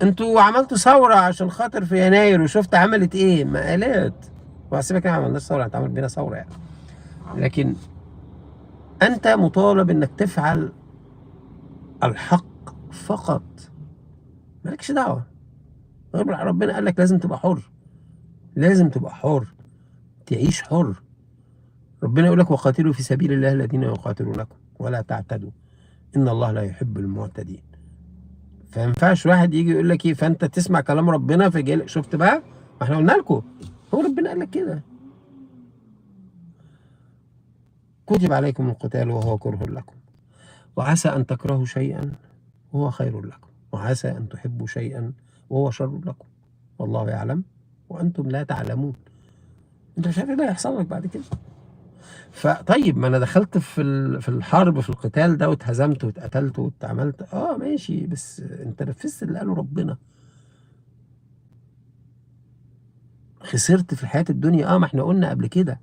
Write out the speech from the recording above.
انتوا عملتوا ثورة عشان خاطر في يناير، وشفت عملت ايه؟ مقالات. وهسيبك، احنا ما عملناش ثوره، اتعمل بينا ثورة يعني. لكن انت مطالب انك تفعل الحق فقط، مالكش دعوه. ربنا قال لك لازم تبقى حر، لازم تبقى حر، تعيش حر. ربنا يقول لك وقاتلوا في سبيل الله الذين يقاتلونكم ولا تعتدوا ان الله لا يحب المعتدين. فما ينفعش واحد يجي يقول لك ايه، فانت تسمع كلام ربنا في شفت بقى، ما احنا قلنا لكم، هو ربنا قال لك كده، كتب عليكم القتال وهو كره لكم وعسى ان تكرهوا شيئا وهو خير لكم وعسى ان تحبوا شيئا وهو شر لكم والله يعلم وانتم لا تعلمون. انت مش عارف ايه اللي هيحصل لك بعد كده. فطيب ما انا دخلت في الحرب، في القتال ده، واتهزمت واتقتلت واتعملت، ماشي، بس انت نفذت اللي قاله ربنا. خسرت في الحياة الدنيا، ما احنا قلنا قبل كده.